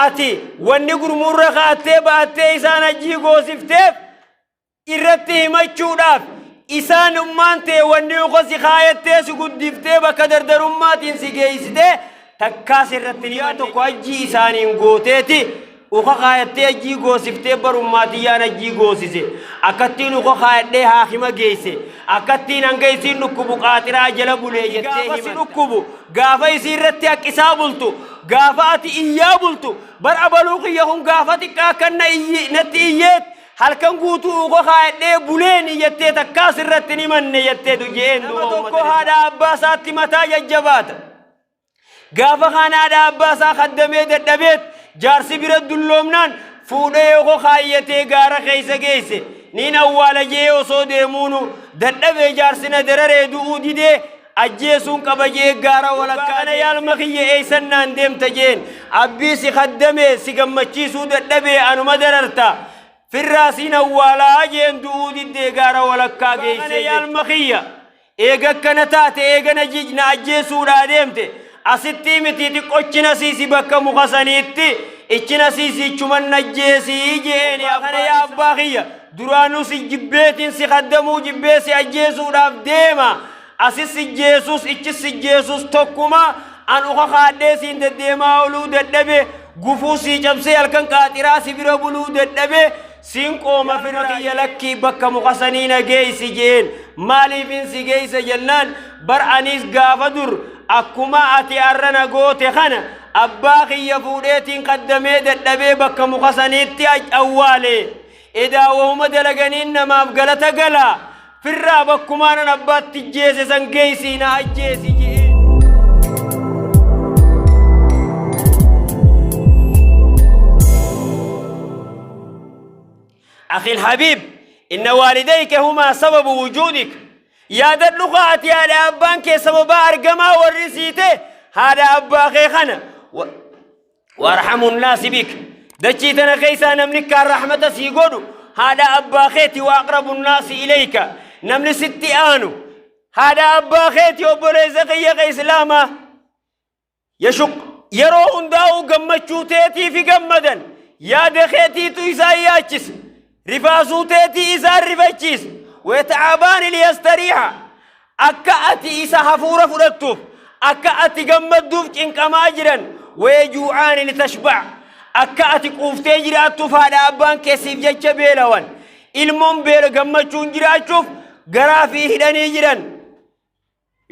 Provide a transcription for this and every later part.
Ati wanni gurmuurra ka'attee ba'attee isaan hajjii goosifteef irratti himachuudhaaf isaan ummaan tee wanni uka si kaayattee si guddiftee bakka dardarummaatiin si geessitee takkaas irratti guyyaa tokko hajjii isaaniin gooteeti uka kaayattee hajjii goosiftee barummaatiyyaan hajjii goosise akkattiin uka kaayadhee haakima geesse akkattiin hanga isiin dhukkubu qaaxiraa jala bulee jettee gaafa si dhukkubu gaafa isii irratti haqqisaa bultu gaafa ati iyyaa bultu bar abaluu kiyya kun gaafa xiqqaa akkan natti iyyeet halkan guutuu uka kaayadhee buleeni jettee takkaas irratti ni manne jetteetu je'een. Nama tokko haadha abbaa isaatti mataa jajjabaata. Gaafa kaan haadha abbaa isaa kaddamee dadhabeet jaarsi bira dulloomnaan fuudhee uka kaayyatee gaara keessa geesse. Niin awwaala je'ee osoo deemuunu dadhabee jaarsi na dararee du'uu didee ajjeesuun qaba je'ee gaara walakkaa kana yaalma kiyya eessan naan deemta jeen. Abbii si kaddamee si gammachiisuu dadhabee anuma dararta. Firraa siin awwaalaa jeen du'uu diddee gaara walakkaa geessee yaalma kiyya. Eega akkana taate eega na ajjeesuudhaa deemte asitti miti xiqqochina siisi bakka muka saniitti ichina siisi ichuman na ajjeesii jeen. Kana yaa abbaa kiyya duraanuu si jibbeetiin si kaddamuu jibbee si ajjeesuudhaaf deema. Asis si jeesus ichis si jeesus tokkuma an uka kaadhee siin deddeemaa oluu dadhabe gufuu sii cabsee halkan qaaxiraa si bira buluu dadhabe siin qooma firra kiyya lakkii bakka muka sanii na geessi jeen. Maaliifin si geessa jennaan bar anis gaafa dur akkuma ati arra na goote kana abbaa kiyya fuudheetiin qaddamee dadhabee bakka muka saniitti awwaale. Edaa wahuma dalaganiin namaaf galata gala firraa bakkumaanan abbaatti jeese san geessii na ajjeesi jeen. أخي الحبيب إن والديك هما سبب وجودك yaadadhu ati haadha abbaan kee sababa argamaa warri siite haadha abbaa kee kana وارحم الناس بك دچي تنا كيسا نملك كان رحمة سيقودو هذا أبا خيتي وأقرب الناس إليك نملي ستي آنو هذا أبا خيتي وبوليس قيق إسلاما يشق يرو هنداو قمتشو تيتي في قمدا يا دخيتي تو إساياتشس رفاسو تيتي إسار رفتشيس ويتعبان ليستريح akka ati isa hafuura fudhattuuf akka ati gammadduuf cinqamaa jiran weejuu'aani litashbac akka ati quuftee jiraattuuf haadha abbaan keessiif jecha beelawan ilmoon beela gammachuun jiraachuuf garaa fi hidhanii jiran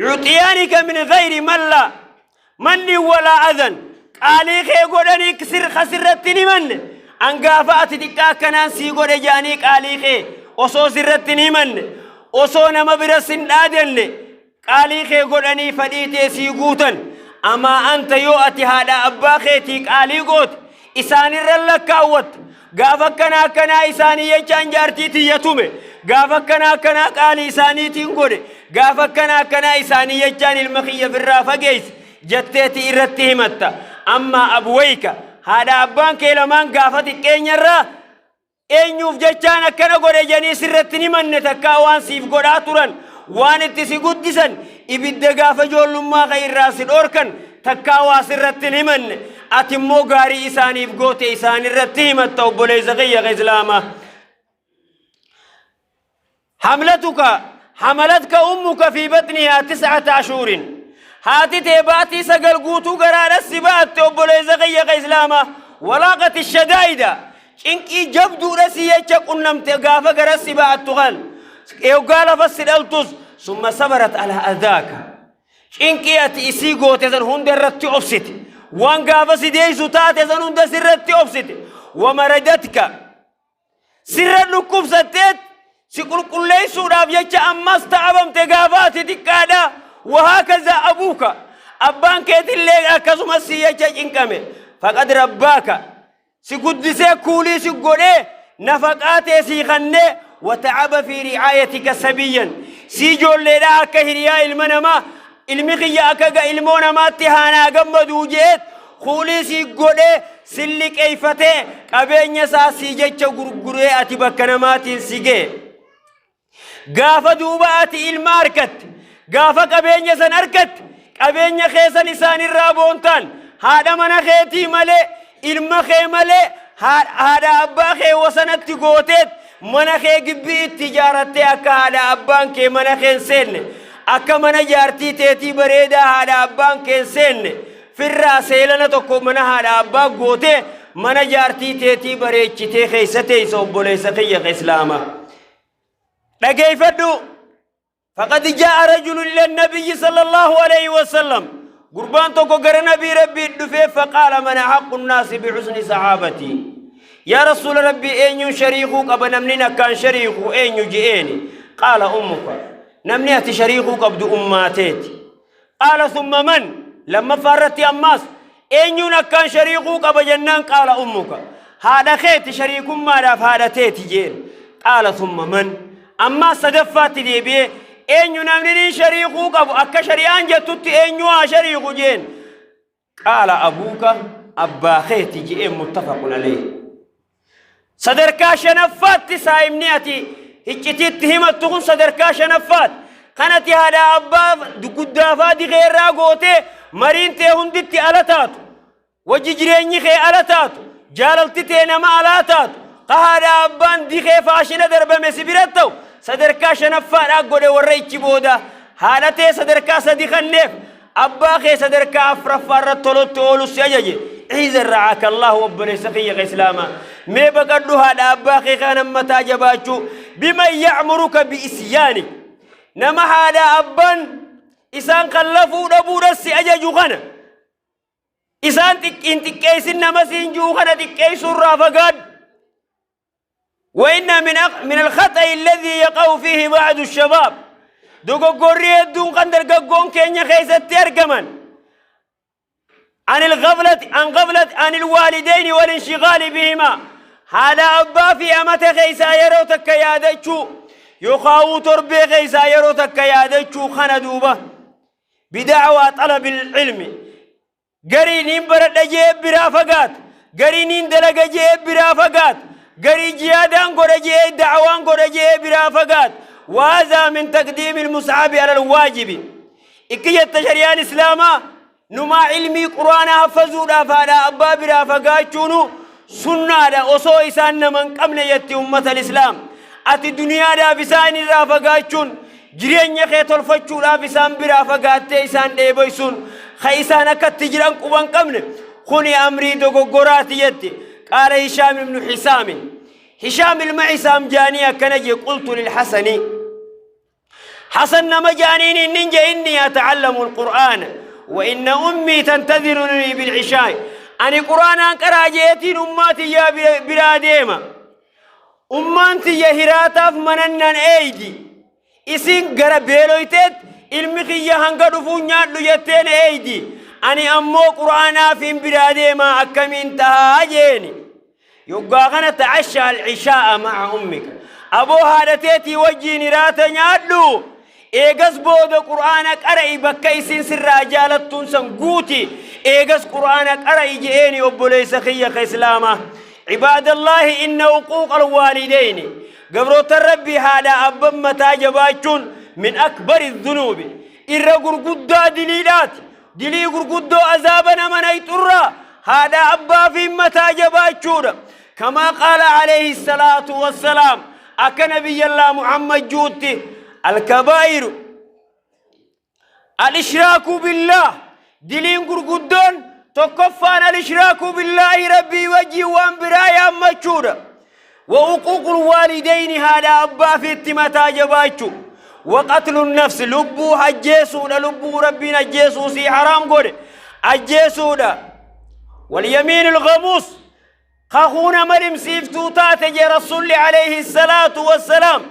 yuxiyaanika min gayri malla manni walaa adan qaalii kee godhanii sirratti ni manne angaafa ati xiqqaa akkanaan sii godhe jedhanii qaalii kee osoo sirratti ni manne osoo nama bira sin dhaadanne qaalii kee godhanii fadhii tee sii guutan amaa anta yoo ati haadha abbaa keetii qaalii goote isaanirra lakkaawwatta gaafa akkanaa akkanaa isaanii jechaan jaartii tiyya tume gaafa akkanaa akkanaa qaalii isaaniitiin godhe gaafa akkanaa akkanaa isaanii jechaan ilma kiyya firraa fageesse jetteeti irratti himatta amma abwayka haadha abbaan kee lamaan gaafa xiqqeenyarraa eenyuuf jechaan akkana godhe jedhanii sirratti ni manne takkaa waan siif godhaa turan waan itti si guddisan ibidda gaafa ijoollummaa kee irraa si dhoorkan takkaa waa sirratti hin himanne ati immoo gaarii isaaniif goote isaanirratti himatta obboleessa kiyya islaamaa. حملتك حملتك أمك في بطنها 9 أشهر هاتي تباتي سقل قوتو قرار السبات obboleessa kiyya islaamaa ولاقت الشدائد cinqii jabduudha si jecha qunnamte gaafa gara si ba'attu kan eeggaa lafa si dhaltus summa sabarat ala adaaka cinqii ati isii goote san hunda irratti obsite waan gaafa si deessu taate san hunda sirratti obsite wamaradatka sirra dhukkubsatteet si qulqulleessuudhaaf jecha ammas ta'abamte gaafa ati xiqqaadha wahaakaza abuuka abbaan keetillee akkasumas si jecha cinqame faqad rabbaaka si guddisee kuulii si godhee nafaqaa tee sii kannee wata'aba fi ri'aayatika sabiyyan si ijoolleedha akka hiriyaa ilma namaa ilmi kiyya akka ilmoo namaatti haanaa gammaduu je'eet kuulii si godhee si liqeeffatee qabeenya isaa si jecha gurguree ati bakka namaatiin si ga'e. Gaafa duuba ati ilma harkatte gaafa qabeenya san harkatte qabeenya keessan isaanirraa boontaan haadha mana keetii malee Ilma kee malee haadha abbaa kee wasanatti gooteet mana kee gibbii itti ijaarattee akka haadha abbaan kee mana kee hin seenne, akka mana jaartii teetii bareedaa haadha abbaan kee hin seenne firraa seelana tokko mana haadha abbaa gootee mana jaartii teetii bareechitee keessa teessa. Obboleessa kiyya ka islaamaa, dhageeffadhu. فقد جاء رجل إلى النبي صلى الله عليه وسلم، قربان tokko gara نبي ربي دفه، فقال: من أحق الناس بحسن صحابتي؟ يا رسول ربي، eenyu shariikuu qaba? Namni akkaan shariiku eenyu je'eeni. قال: أمك. Namni ati shariikuu qabdu ummaateeti. قال: ثم من؟ لما فارتي أماس eenyuun akkaan shariikuu qaba jennaan، قال: أمك. Haadha keeti, shariikummaadhaaf haadha teeti jeen. قال: ثم من؟ Ammaa sadaffaatti deebi'ee eenyu namni ni shariikuu qabu, akka shari'aan jettutti eenyu haa shariiku jeen. قال: أبوك. Abbaa keeti je'een. متفق عليه. Sadarkaa shanaffaatti saayimni ati iccitiitti himattu kun sadarkaa shanaffaatti kanati haadha abbaa guddaafaa diqeerraa gootee mariin tee hunditti ala taatu, wajji jireenyi kee ala taatu, jaalalti tee nama alaa taatu, ka haadha abbaan dikee faashina darbame si bira ta'u sadarkaa shanaffaadhaa godhe. Warra ichi booda haadha tee sadarkaa sadi kanneef, abbaa kee sadarkaa afuraffaa irratti tolotti oolu si ajaje. إذن رعاك الله. Obboleessa kiyya ka islaamaa, mee baqadhu haadha abbaa kee kana mataa jabaachuu. بمن يأمرك بعصيانك، nama haadha abbaan isaan kallafuu dhabuudha si ajaju kana, isaan xiqqin xiqqeessin nama siin jiru kana xiqqeessuurraa fagaadhu. وإن من الخطأ الذي يقع فيه بعض الشباب، dogoggorri hedduun kan dargaggoon keenya keessatti argaman، عن الغفلة عن غفلة عن الوالدين والانشغال بهما. Haadha abbaa fi amata keessaa yeroo takka yaadachuu yookaan torbee keessaa yeroo takka yaadachuu kana duuba بدعوى طلب العلم. Garii niin baradha jee biraa fagaat, garii niin dalaga jee biraa fagaat, garii jihaadaan godha jee, da'awaan godha jee biraa fagaat. وهذا من تقديم المستحب على الواجب. Ikki jetta shari'aan islaamaa numaa ilmii quraanaa haffazuudhaaf haadha abbaa biraa fagaachuunu sunnaadha osoo isaan nama hin qabne jetti. Ummata islaam, ati duniyaadhaaf isaan irraa fagaachuun, jireenya kee tolfachuudhaaf isaan biraa fagaattee isaan dheeboysuun ka isaan akkatti jiran quban qabne kuni amrii dogoggoraati jetti. قال هشام بن حسام، هشام ilma Hisaam jaanii akkana jee: قلت للحسن، حسن nama jaaniin inni je: إني أتعلم القرآن وإن أمي تنتظرني بالعشاء. Ani quraanaan qaraa jeetiin ummaatiyyaa biraa deema, ummaan tiyya hiraataaf manannan eeydi, isin gara beeloyteet ilmi kiyya hanga dhufuun nyaadhu jetteen eeydi. Ani ammoo quraanaafin biraa deema, akkamiin tahaa jeeni. Yoggaa kana: تعشى العشاء مع أمك. Aboo, haadhateetii wajjiin hiraata nyaadhu, eegas booda qur'aana qara'i, bakka isin sirraa jaalattuun san guuti, eegas qur'aana qara'i je'eeni. Obboleessa kiyya ka islaamaa، عباد الله، إن عقوق الوالدين، gabroota rabbii, haadha abban mataa jabaachuun من أكبر الذنوب، irra gurguddaa diliidhaati, dilii gurguddoo azaaba nama nayxurraa haadha abbaa fi mataa jabaachuudha. كما قال عليه الصلاة والسلام، akka nabiyyallaa Muhammad juutti: الكبائر الإشراك بالله. Diliin gurguddoon tokkoffaan الإشراك بالله، rabbii wajjii waan biraa yaammachuudha. وعقوق الوالدين، haadha abbaa fi itti mataa jabaachuu. وقتل النفس، lubbuu ajjeesuudha, lubbuu rabbiin ajjeesuu sii haraam godhe ajjeesuudha. واليمين الغموس، kakuu nama limsiiftuu taate jee rasulli عليه الصلاة والسلام.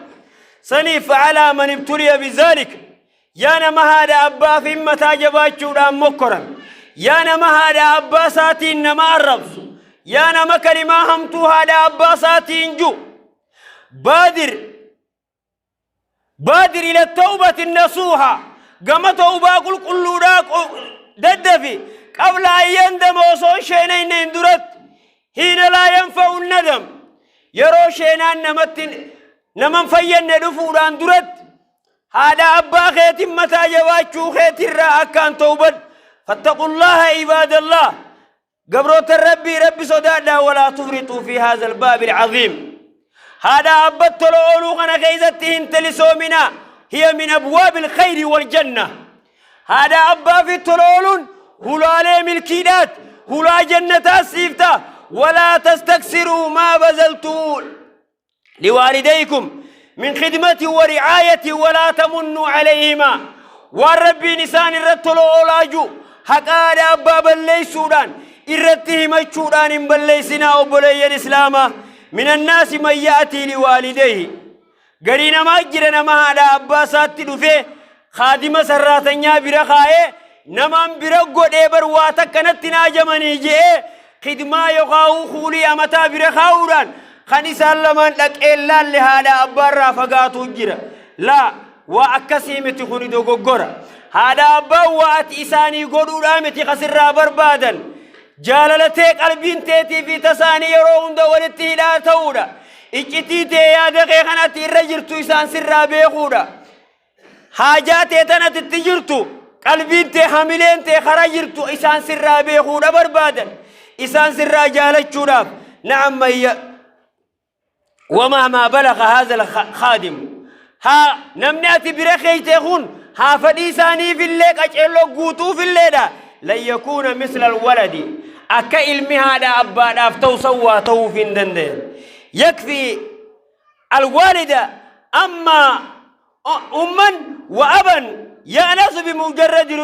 Saniif على من ابتلي بذلك، yaa nama haadha abbaa fi mataa jabaachuudhaan mokkoran, yaa nama haadha abbaa isaatiin nama arrabsu, yaa nama kalimaa hamtuu haadha abbaa isaatiin ju, بادر بادر إلى التوبة النصوحة، gama tawbaa qulqulluudhaa daddafi، قبل أن يندم، osoo sheenayne hin duratti، حين لا ينفع الندم، yeroo sheenaan namatti naman fayyanne dhufuudhaan duratti haadha abbaa keetiin mataa jabaachuu keetirraa akkaan tawbad. فاتقوا الله عباد الله. Gabroota Rabbii, Rabbi sodaadhaa. Walaa tufrixuu fi haadha albaabi alcaziim. Haadha abbat tola ooluu kana keessatti hin telisoominaa. Hiya min abwaabi alkhayri waljanna. Haadha abbaa fi tola ooluun hulaalee milkiidhaat, hulaa jannataa siifta. Walaa tastaksiruu maa bazaltuu liwaalidaykum min khidmati wa ri'aayati walaa tamunnuu alayhimaa. Waan Rabbiin isaan irratti tola oolaa jiru haqa haadha abbaa balleessuudhaan, irratti himachuudhaan hin balleessinaa. Obboleeyyan islaamaa, minannaasi man ya'atii liwaalidayhi. Garii namaa jira, nama haadha abbaa isaatti dhufee kaadima sarraatanyaa bira kaa'ee, namaan bira godhee, bar waa takka natti naajamanii je'ee, khidmaa yookaan kuulii amataa bira kaa'uudhaan kan isaan lamaan dhaqee laalle haadha abbaarraa fagaatu jira. Laa, waa akkasii miti, kuni dogoggora. Haadha abbaan waa ati isaanii godhuudhaa miti kasirraa barbaadan. Jaalalatee qalbiin teetii fi tasaanii yeroo hunda walitti hidhaa ta'uudha. Iccitii tee, yaada kee kan ati irra jirtu isaan sirraa beekuudha. Haajaa tee tan ati itti jirtu, qalbiin tee, hamileen tee karaa jirtu isaan sirraa beekuudha barbaadan. Isaan sirraa jaalachuudhaaf. Na'am mayya. ومهما بلغ هذا الخادم، haa namni ati bira keeyte kun haa fedhii isaaniifillee qaceelloo guutuufilleedha, lan yakuuna misla alwaladi. Akka ilmi haadha abbaadhaaf ta'u san waa ta'uuf hin danda'an. Yakfi alwaalida amma umman wa aban ya'nasu bimujarradi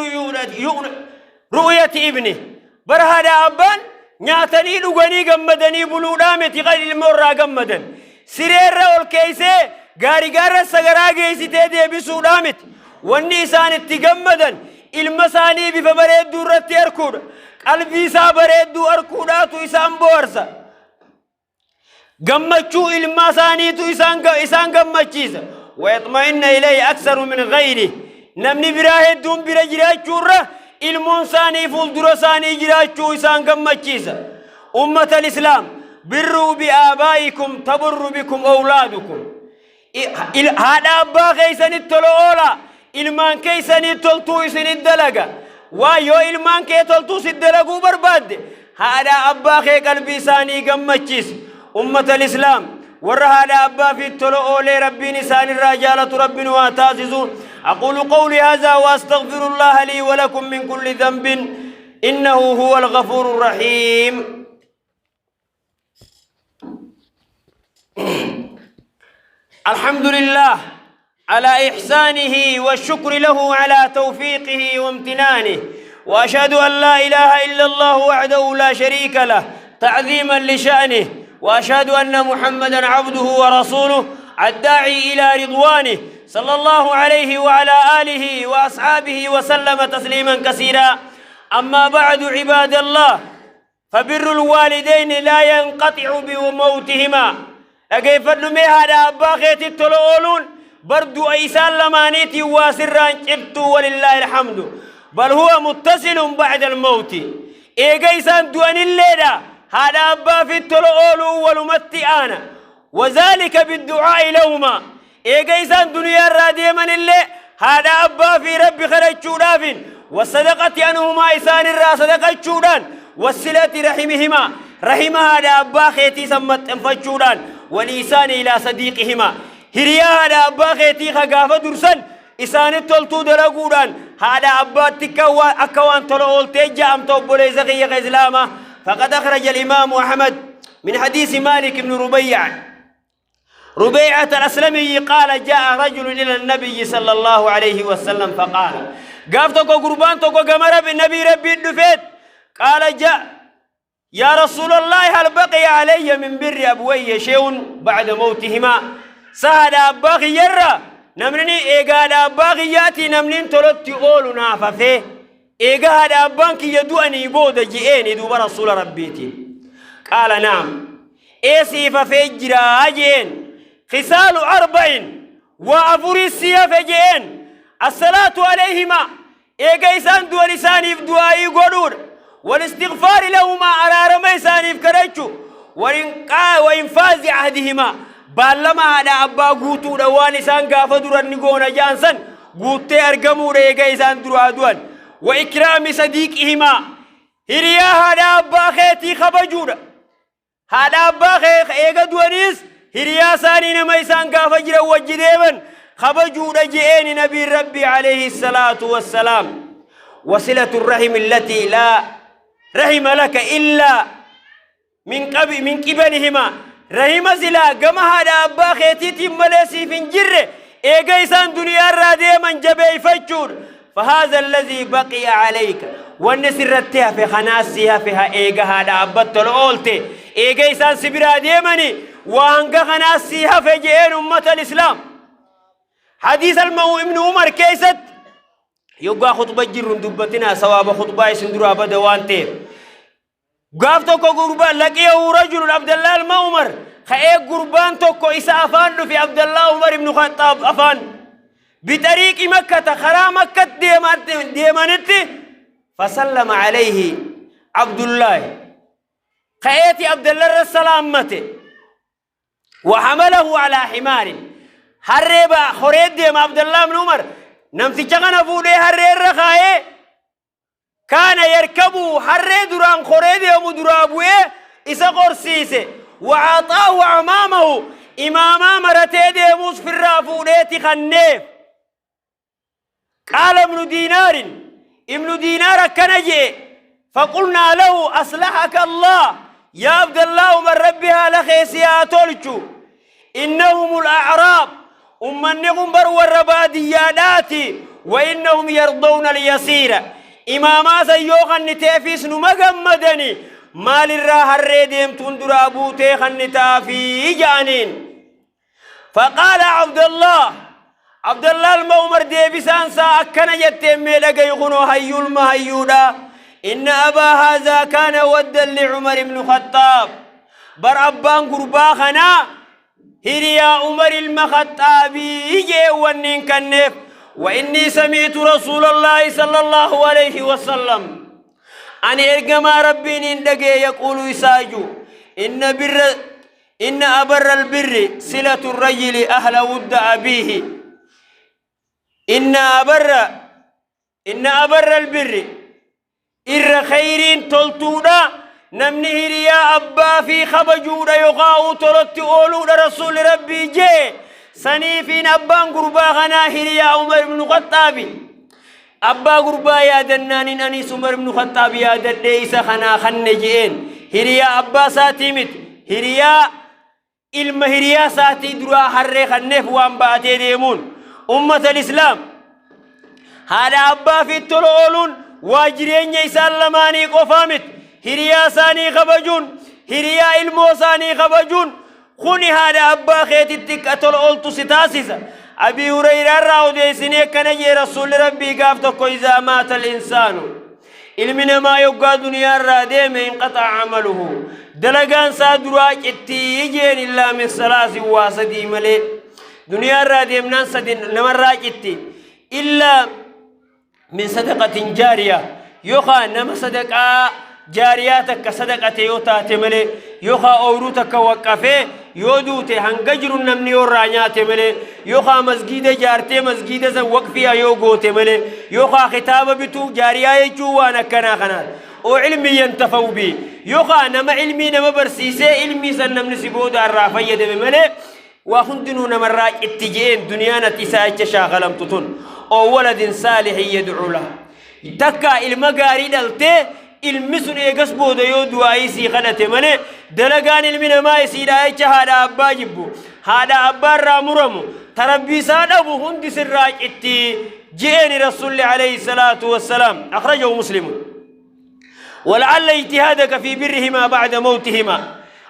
ru'yati ibni. Bara haadha abbaan nyaatanii dhuganii gammadanii buluudhaa miti kan ilmoo irraa gammadan. Sireerra ol keeysee gaari gaarra sagaraa geessitee deebisuudhaa miti wanni isaan itti gammadan. Ilma isaanii bifa bareedduu irratti arkuudha, qalbii isaa bareedduu arkuudhaatu isaan boharsa. Gammachuu ilmaa isaaniitu isaan gammachiisa. Wayaxma'inna ilayhi aksaru min ghayri. Namni biraa hedduun bira jiraachuurra ilmoon isaanii fuuldura isaanii jiraachuu isaan gammachiisa. Ummata islaam, birruu bi'aabaa'ikum taburru bikum awlaadukum. Haadha abbaa keessanitti tola oola, ilmaan keessanii toltuu isinit dalaga. Waa yoo ilmaan kee toltuu sit dalaguu barbaadde, haadha abbaa kee qalbii isaanii gammachiisi. Ummata islaam, warra haadha abbaa fi tola oolee Rabbiin isaanirraa jaalatu Rabbiin waa taasisu. أقول قولي هذا وأستغفر الله لي ولكم من كل ذنب، إنه هو الغفور الرحيم. الحمد لله على إحسانه، والشكر له على توفيقه وامتنانه، وأشهد أن لا إله إلا الله وحده لا شريك له تعظيما لشأنه، وأشهد أن محمدا عبده ورسوله الداعي إلى رضوانه، صلى الله عليه وعلى آله وأصحابه وسلم تسليما كثيرا. أما بعد، عباد الله، فبر الوالدين لا ينقطع بموتهما. Dhageeffadhu mee, haadha abbaa keetitti tola ooluun bar du'a isaan lamaaniitiin waa sirraan cittuu. ولله الحمد، بل هو متصل بعد الموت. Eega isaan du'anilleedha haadha abbaa fi tola ooluu walumatti aana. وذلك بالدعاء لهما. Eega isaan duniyaa irraa deemanillee haadha abbaa fi Rabbi kadhachuudhaafin, والصدقة عنهما, isaan irraa sadaqachuudhaan, وصلة رحمهما, rahima haadha abbaa keetii san maxxanfachuudhaan, والإحسان إلى صديقهما, hiriyaa haadha abbaa keetii ka gaafa dursan isaanitti toltuu dalaguudhaan haadha abbaatti akka waan tola ooltee ja'amta. Obboleessa kiyya ka islaamaa, فقد أخرج الإمام أحمد من حديث مالك بن ربيع ربيعة الأسلمي قال: جاء رجل إلى النبي صلى الله عليه وسلم فقال، قاف تكو قربان تكو قمر النبي ربي الدفيت، قال: جاء يا رسول الله، هل بقي علي من بر أبوي شيء بعد موتهما؟ سهل أباخ يرى namni eegaadha abbaa kiyyaati namni tolotti oolu naaf hafee eega haadha abbaan kiyya du'anii booda je'eeni duuba rasuula Rabbiitiin. قال: نعم, ee siif hafee jiraa je'een. خصال أربع, waa afurii si hafe je'een. الصلاة عليهما, eega isaan du'an isaaniif du'aayii godhuudha. والاستغفار لهما, araarama isaaniif kadhachu. وإنفاذ عهدهما, baallama haadha abbaa guutuudha. Waan isaan gaafa duran ni goona jaan san guuttee argamuudha eega isaan duraa du'an. وإكرام صديقهما. Hiriyaa haadha abbaa keetii kabajuudha. Haadha abbaa kee eega du'aniis hiriyaa isaanii nama isaan gaafa jiran wajji deeman kabajuudha je'eeni nabiin Rabbii alayhi salaatu wassalaam. Wasilatu rahimi allatii laa rahima laka illaa min qabi min qibalihima rahima silaa gama haadha abbaa keetiitiin malee siif hin jirre eega isaan duniyaa irraa deeman jabeeyfachuudha. Fahaadha alladhii baqiya alayka wanni sirratti hafe kanaas si hafe ha eega haadha abbatti tola oolte eega isaan si biraa deemani waa hanga kanaas si hafe je'een ummata islaam. Hadiisa alma'u ibnu Umar keessatti yoggaa khutba jirru hin dubbatinaa sawaaba khutbaa isin duraa bada waan ta'eef. Gaaf tokko gurbaan laqiyahu rajulun Abdallaa ilma Umar ka'ee gurbaan tokko isa afaan dhufe Abdallaa Umar ibnu Khaxxaab afaan bixariiqi makkata karaa makkat deemanitti fasallama alayhi Abdullaahi ka'eeti Abdallah irra salaammate وحمله على حمار harree ba horee deema Abdallaa ibn Umar namticha kana fuudhee harree irra kaayee Kaana yarkabuhu harree duraan koree deemu duraa bu'ee isa qorsiise. Wa'axaahu amaamahu imaamaa maratee deemuus firraa fuudheeti kanneef. Qaala ibnu diinaarin ibnu diinaar akkana je'e faqulnaa lahu aslahaka Allah yaa Abdallaa Umar Rabbi haala kee si haa tolchu innahumul a'raab Ummanni kun bar warra baadiyyaadhaati. Wa innahum yardawna al-yasiira. Imaamaa san yoo kanniteefiis numa gammadani. Maalirraa harree deemtuun duraa buutee kannitaafii ja'aniin. Faqaala Abdallah. Abdallah ilma Umar deebisaan isaa akkana jetteen mee dhagayi kunoo hayyuu ilma hayyuudha. Inna abaa haazaa kaana waddan li Umar ibn Khattaab. Bar abbaan gurbaa kanaa hiriyaa Umar ilma Khaxxaabii jee wanniin kanneef wa innii sami'tu rasuulallaahi sallallahu alayhi wasallam ani ergamaa rabbiin hin dhagee yaquulu isaa ju inna birra inna abarra albirri silatu rajuli ahla wudda abiihi inna abarra Inna abarra albirri irra kheyriin toltuudha namni hiriyaa abbaa fi kabajuudha yookaan tolotti ooluudha rasuulli rabbii jee saniifiin abbaan gurbaa kanaa hiriyaa Umar ibn Khaxxaabi abbaa gurbaa yaadannaanin anis Umar ibn Khaxxaab yaadadhee isa kanaa kanne je'een hiriyaa abbaa isaatii miti hiriyaa ilma hiriyaa isaatii duraa harree kanneef waan ba'atee deemuun ummata islaam haadha abbaa fi tola ooluun waa jireenya isaan lamaanii qofaa miti hiriyaa isaanii kabajuun hiriyaa ilmoo isaanii kabajuun kuni haadha abbaa keetitti akka tola ooltu si taasisa abii hureyraa irraa odeessinee akkana jee rasuulli rabbii gaaf tokko izaa maata al-insaanu Ilmi namaa yoggaa duniyaa irraa deeme inqaxa'a amaluhu. Dalagaan isaa duraa cittii jeen illaa min salaasin waa sadii malee. Duniyaa irraa deemnaan sadi namarraa citti. Illaa min sadaqatin jaariya yookaan nama sadaqaa jaariyaa takka sadaqate yoo taate malee yookaan ooyruu takka waqqafee yoo duute hanga jiru namni yoo irraa nyaate malee yookaan masgiida ijaartee masgiida san waqfiyaa yoo goote malee yookaan kitaaba bituu jaariyaa jechuun waan akkanaa kanaati. Oo ilmi yantafa'u bii yookaan nama ilmii nama barsiisee ilmii san namni si booda irraa fayyadame malee waa hundinuu namarraa citti je'een duniyaan ati isaa jecha shaakalamtu tun oo waladin saalihin yad'uu lahu. Takkaa ilma gaarii dhaltee ilmi sun eegas booda yoo du'aa'ii sii kadhate malee dalagaan ilmi namaa isiidhaa jecha haadha abbaa jibbu haadha abbaa irraa muramu tarabbii isaa dhabu hundi sirraa citti je'eeni rasuulli alayhi salaatu wassalaam akhrajahu muslimun wala'alla ijtihaadaka fi birrihimaa ba'da mawtihimaa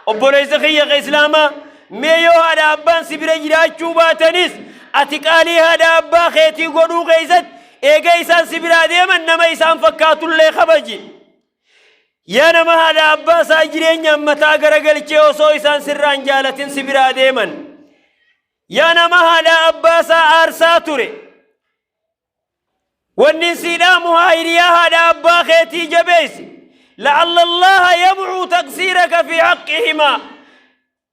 obboleessa kiyya ka islaamaa mee yoo haadha abbaan si bira jiraachuu baatanis ati qaalii haadha abbaa keetii godhuu keessatti Eega isaan si biraa deeman nama isaan fakkaatullee kabaji. Yaa nama haadha abbaa isaa jireenyaan mataa garagalchee osoo isaan sirraan jaalatin si biraa deeman. Yaa nama haadha abbaa isaa aarsaa ture. Wanni sii dhaamu haa hiriyaa haadha abbaa keetii jabeessi. La'alla Allaha yam'uu taqsiiraka fi haqqihimaa.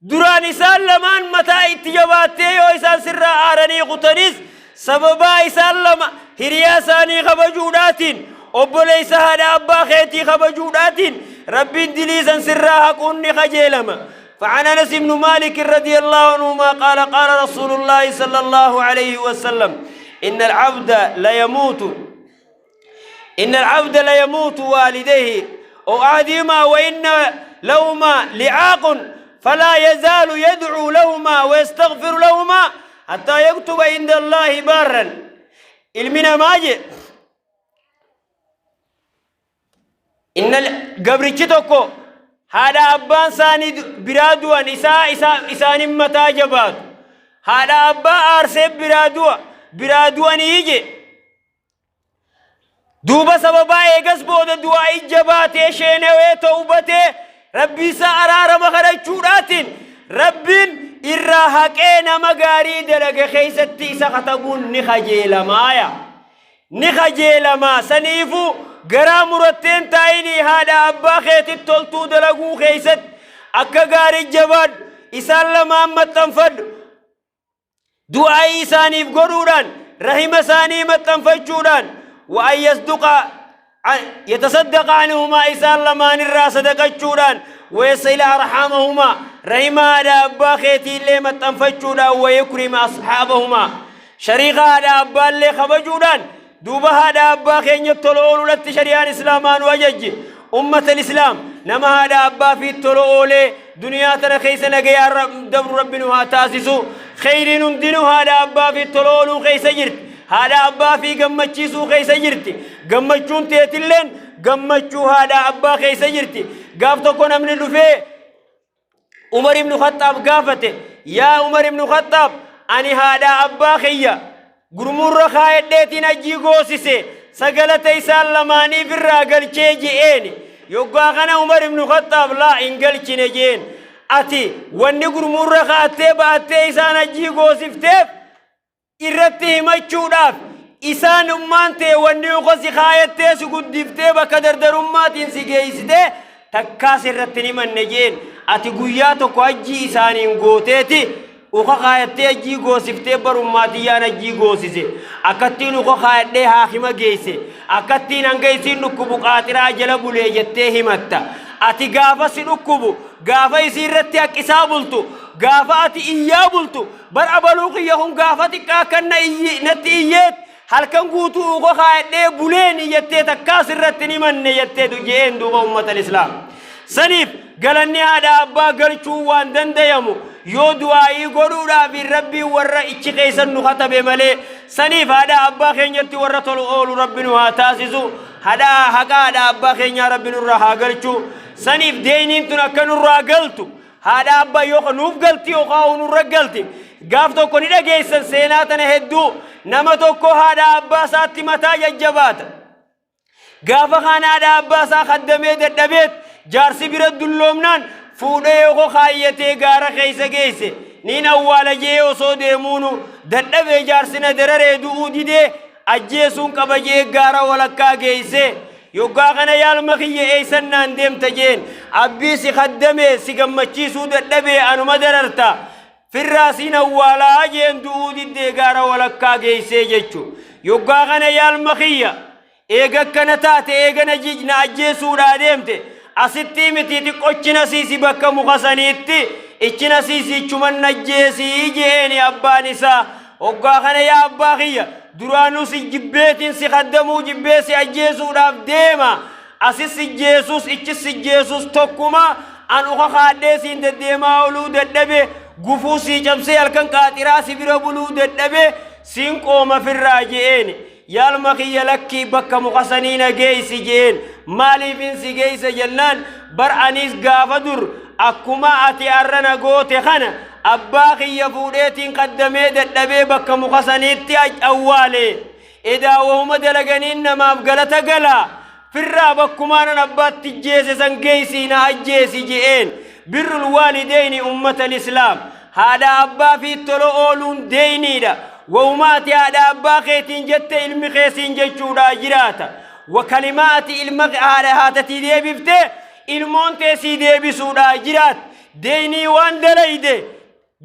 Duraan isaan lamaan mataa itti jabaattee yoo isaan sirraa aaranii kutanis sababaa isaan lama hiriyaa isaanii kabajuudhaatiin Obboleessa haadha abbaa keetii kabajuudhaatiin Rabbiin dilii san sirraa haquun ni kajeelama. فعن أنس بن مالك رضي الله عنهما قال قال رسول الله صلى الله عليه وسلم إن العبد لا يموت إن العبد لا يموت والديه أو أحدهما وإن لهما لعاق فلا يزال يدعو لهما ويستغفر لهما حتى يكتب عند الله بارا. Ilmi namaa je inna gabrichi tokko haadha abbaan isaanii biraa du'an isaa isaa isaanin mataa jabaatu haadha abbaa aarsee biraa du'a biraa du'anii je. Duuba sababaa eegas booda du'aa jabaatee sheenawee tawbatee Rabbii isaa araarama kadhachuudhaatiin Rabbiin irraa haqee nama gaarii dalage keessatti isa katabuun ni kajeelamaaya. Ni kajeelamaa. Saniifuu garaa muratteen taa'inii haadha abbaa keetitti toltuu dalaguu keessatti akka gaarii jabaadhu, isaan lamaan maxxanfadhu. Du'aa'ii isaaniif godhuudhaan, rahima isaanii maxxanfachuudhaan, wa an yasduqa yatasaddaqa anhumaa, isaan lamaan irraa sadaqachuudhaan, wa yasila arhaamahumaa, rahima haadha abbaa keetiillee maxxanfachuudhaan, wa yukrima asxaabahumaa, shariika haadha abbaallee kabajuudhaan. Duuba haadha abbaa keenya tola ooluudhatti shari'aan islaamaa nu ajajji. Ummata islaam, nama haadha abbaa fi tola oolee duniyaa tana keessa nagayaan dabru Rabbi nu haa taasisu. Kheyriin hundinuu haadha abbaa fi tola ooluu keessa jirti. Haadha abbaa fi gammachiisuu keessa jirti. Gammachuun teetilleen gammachuu haadha abbaa keessa jirti. Gaaf tokko namni dhufee Umar ibn Khaxxaab gaafate, yaa Umar ibn Khaxxaab, ani haadhaa abbaa kiyya gurmurra kaayadheetiin hajjii goosise, sagalata isaan lamaaniif irraa galchee je'eeni. Yoggaa kana Umar ibn Khaxxaab, laa, hin galchine je'een. Ati wanni gurmurra kaa'attee ba'attee isaan hajjii goosifteef irratti himachuudhaaf, isaan ummaan tee wanni uka si kaayattee si guddiftee bakka dardarummaatiin si geessitee takkaas irratti hin himanne jeen. Ati guyyaa tokko hajjii isaaniin gooteeti uka kaayattee hajjii goosiftee, barummaatiyyaan hajjii goosise, akkattiin uka kaayadhee haakima geesse, akkattiin hanga isiin dhukkubu qaaxiraa jala bulee jettee himatta. Ati gaafa si dhukkubu, gaafa isii irratti haqqisaa bultu, gaafa ati iyyaa bultu, bar abaluu kiyya kun gaafa xiqqaa akkan na iyyi natti iyyeet halkan guutuu uka kaayadhee buleen jettee takkaas irratti hin himanne jettee je'een. Duuba ummata islaam, saniif galanni haadha abbaa galchuu waan dandayamu yoo du'aa'ii godhuudhaaf Rabbiin warra ichi keessan nu katabe malee. Saniif haadha abbaa keenyatti warra tolu oolu Rabbi nu haa taasisu. Haadha haqa haadha abbaa keenyaa Rabbi nurraa haa galchu. Saniif deeyniin tun akka nurraa galtu, haadha abbaa yoo nuuf galti yookaan nurra galti. Gaaf tokko ni dhageessan seenaa tana hedduu. Nama tokko haadha abbaa isaatti mataa jajjabaata. Gaafa kaan haadha abbaa isaa kaddamee dadhabeet, jaarsi bira dulloomnaan fuudhee yookaan kaayyatee gaara keessa geesse. Niin awwaala jee osoo deemuunu, dadhabee, jaarsi na dararee du'uu didee, ajjeesuun qaba jee gaara walakkaa geesse. Yoggaa kana, yaalma kiyya, eessan naan deemta jeen. Abbii si kaddamee si gammachiisuu dadhabee anuma dararta, firraa siin awwaalaa jeen. Du'uu diddee gaara walakkaa geessee jechu. Yoggaa kana, yaalma kiyya, eega akkana taate, eega na na ajjeesuudhaa deemte, asitti miti, xiqqochina siisi, bakka muka saniitti ichina siisi, ichuman najjeesii jeeni abbaan isaa. Hoggaa kana, yaa abbaa kiyya, duraanuu si jibbeetiin si kaddamuu jibbee si ajjeesuudhaaf deema, asis si jeesus ichis si jeesus tokkuma, an uka kaadhee siin deddeemaa oluu dadhabe, gufuu sii cabsee halkan qaaxiraa si bira buluu dadhabe, siin qooma firraa je'een. Yaalma kiyya, lakkii, bakka muka sanii na geessi jeen. Maaliifin si geessa jennaan, bar anis gaafa dur akkuma ati arra na goote kana abbaa kiyya fuudheetiin qaddamee dadhabee bakka muka saniitti awwaale. Edaa wahuma dalaganiin namaaf galata gala, firraa bakkumaanan abbaatti jeese san geessii na ajjeesi je'een. Birrul waalideyni, ummata islaam, haadha abbaa fi tola ooluun deeyniidha. Wahuma ati haadha abbaa keetiin jette ilmi keessiin jechuudha jiraata. Wa kalimaa ati ilma haadha haatatii deebifte ilmoon teessii deebisuudha jiraat. Deeynii waan dalayde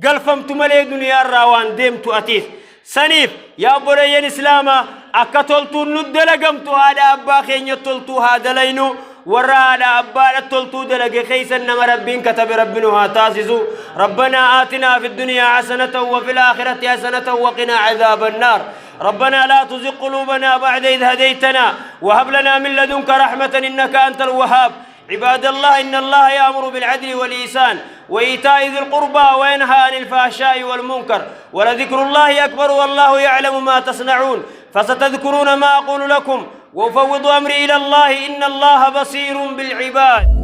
galfamtu malee duniyaarraa waan deemtu atiis. Saniif yaa obboleeyyan islaamaa, Akka toltuun nu dalagamtu haadha abbaa keenya toltuu haa dalaynu. Warra haadha abbaadha toltuu dalage keeysan nama Rabbiin katabe Rabbi nu haa taasisu. Rabbanaa aatinaa fi dunyaa hasanatan wa fil aakhirati hasanatan wa qinaa cadaaba annaar. ربنا لا تزغ قلوبنا بعد إذ هديتنا وهب لنا من لدنك رحمة إنك أنت الوهاب. عباد الله، إن الله يأمر بالعدل والإحسان وإيتاء ذي القربى وينهى عن الفحشاء والمنكر، ولذكر الله أكبر، والله يعلم ما تصنعون. فستذكرون ما أقول لكم، وأفوض أمري إلى الله، إن الله بصير بالعباد.